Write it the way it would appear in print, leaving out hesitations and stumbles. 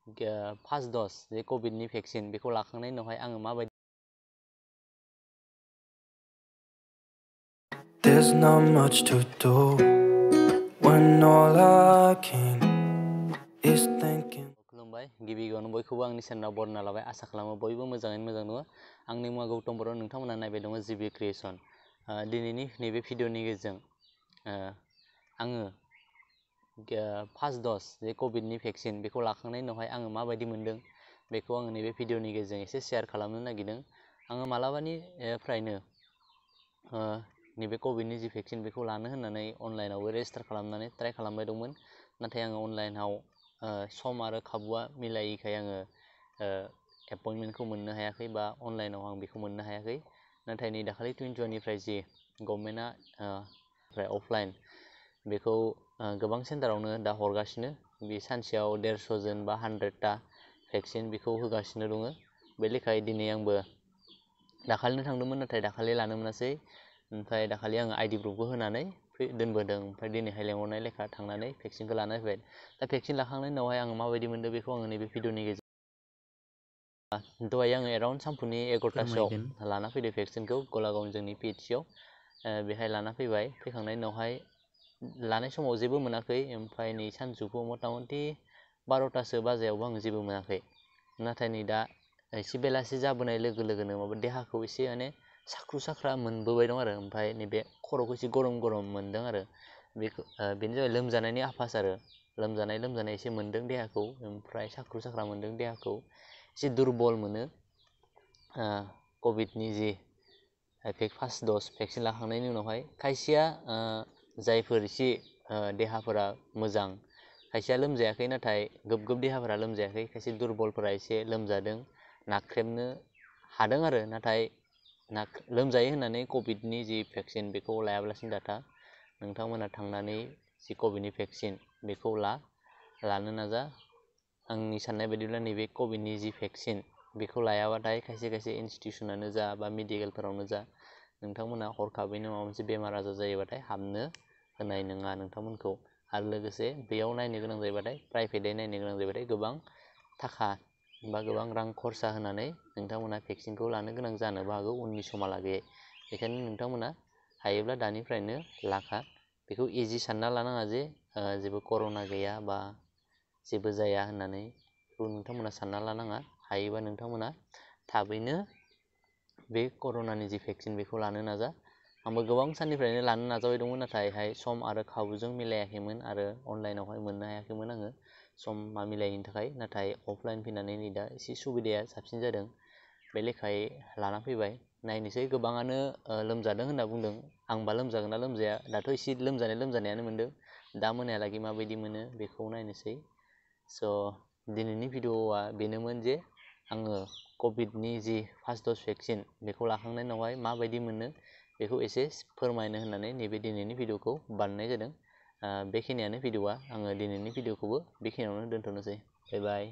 First द'ज जे कभिडनि vaccine बेखौ लाखांनायनि उनावहाय आङो माबायदि There's not much to do when all I can is thinking. खुलुमबाय गिबियावनो बयखौबो आंनि चेनेलाव बरायना लाबाय आसा खालामो बयबो मोजाङैनो मोजां दङ आंनि मुङा गौतम बर' नोंथांमोना नायबाय दङ जिबि क्रिएशन दिनैनि नैबे भिडिअनि गेजेरजों आङो फार्स्ट द'ज जे कभिडनि भेक्सिन बेखौ लाखांनायनि उनावहाय आङो माबायदि मोनदों बेखौ आङो नैबे भिडिअनि गेजेरजों एसे शेयार खालामनो नागिरदों आङो मालाबानिफ्रायनो नैबे कभिडनि जि भेक्सिन बेखौ लानो होननानै अनलाइनावबो रेजिस्टार खालामनानै ट्राइ खालामबाय दंमोन नाथाय आङो अनलाइनाव सम आरो खाबुआ मिलायैखाय आङो एपइन्टमेन्टखौ मोननो हायाखै बा अनलाइनाव आं बेखौ मोननो हायाखै नाथाय नै दाखालि 21निफ्राय जि गभर्नमेन्टआ अफलाइन बेखौ गोबां सेन्टारावनो दा हरगासिनो बे सानसेयाव 150 जन बा 100टा भेक्सिन बेखौ होगासिनो दङ बे लेखायै दिनै आंबो दाखालिनो थांदोंमोन नाथाय दाखालि लानो मोनासै ओमफ्राय दाखालि आङो आइडि प्रुफबो होनानै दोनबोदों ओमफ्राय दिनैहाय लेंहरनाय लेखा थांनानै भेक्सिनखौ लाना फैबाय दा भेक्सिन लाखांनायनि उनावहाय आङो माबायदि मोनदों बेखौ आङो नैबे भिडिअनि गेजेरजों दहाय आङो एराउन्ड सानफुनि 11टासोआव लाना फैदों भेक्सिनखौ गलागाव जोंनि PHC आव बेहाय लाना फैखांनायनि उनावहाय लानाय समाव जेबो मोनाखै ओमफ्राय नै सानजौफु मथा-मथि 12टासो बाजायावबो आं जेबो मोनाखै नाथाय नै दा एसे बेलासि जाबोनाय लोगो लोगोनो माबा देहाखौ एसे माने साख्रु साख्रा मोनबोबाय दं आरो ओमफ्राय नैबे खर'खौ एसे गरम गरम मोनदों आरो बेनो जाबाय लोमजानायनि आभास आरो लोमजानाय एसे मोनदों देहाखौ ओमफ्राय साख्रु साख्रा मोनदों देहाखौ एसे दुरबल मोनो कभिडनि जि फार्स्ट द'ज भेक्सिन लाखांनायनि उनावहाय खायसेया जायफोर एसे देहाफोरा मोजां खायसेया लोमजायाखै नाथाय गोब देहाफोरा लोमजायाखै खायसे दुरबलफोरा एसे लोमजादों नाख्रेबनो हादों आरो नाथाय लोमजायो होननानै कभिडनि जि भेक्सिन बेखौ लायाब्लासिनो दाथा नोंथांमोना थांनानै जि कभिडनि भेक्सिन बेखौ लानो नाजा आंनि साननाय बायदिब्ला नैबे कभिडनि जि भेक्सिन बेखौ लायाबाथाय खायसे इनस्टिटिउसनानो जा बा मेडिकेलफोरावनो जा नोंथांमोना हरखाबैनो माबा मोनसे बेमार आजार जायोबाथाय हाबनो होनाय नङा नोंथांमोनखौ आरो लोगोसे बेयाव नायनो गोनां जायोबाथाय प्राइभेटयै नायनो गोनां जायोबाथाय गोबां थाखा बा गोबां रां खरसा होनानै नोंथांमोना भेक्सिनखौ लानो गोनां जानोबो हागौ उननि समहालागै बेखायनो नोंथांमोना हायोब्ला दानिफ्रायनो लाखा बेखौ इजि सानना लानाङा जे जेबो कर'ना गैया बा जेबो जाया होननानै बेखौ नोंथांमोना सानना लानाङा हायोबा नोंथांमोना थाबैनो बे कर'नानि जि भेक्सिन बेखौ लानो नाजा आंबो गोबां साननिफ्रायनो लानो नाजाबाय दंमोन नाथायहाय सम आरो खाबुजों मिलायाखैमोन आरो अनलाइनावहाय मोननो हायाखैमोन आङो समा मिलायैनि थाखाय नाथाय अफलाइन फैनानै नै दा एसे सुबिदाया साबसिन जादों बे लेखायै लाना फैबाय नायनोसै गोबाङानो लोमजादों होनना बुंदों आंबा लोमजागोन ना लोमजाया दाथ' एसे लोमजानायानो मोनदों दा मोनायालागै माबायदि मोनो बेखौ नायनोसै स' दिनैनि भिडिअ'आ बेनोमोन जे आङो कभिडनि जि फार्स्ट द'ज भेक्सिन बेखौ लाखांनायनि उनावहाय माबायदि मोनो बेखौ एसे फोरमायनो होननानै नैबे दिनैनि भिडिअ'खौ बानायनाय जादों बेखिनियानो भिडिअ'आ आङो दिनैनि भिडिअ'खौबो बेखिनियावनो दोनथ'नोसै बाय बाय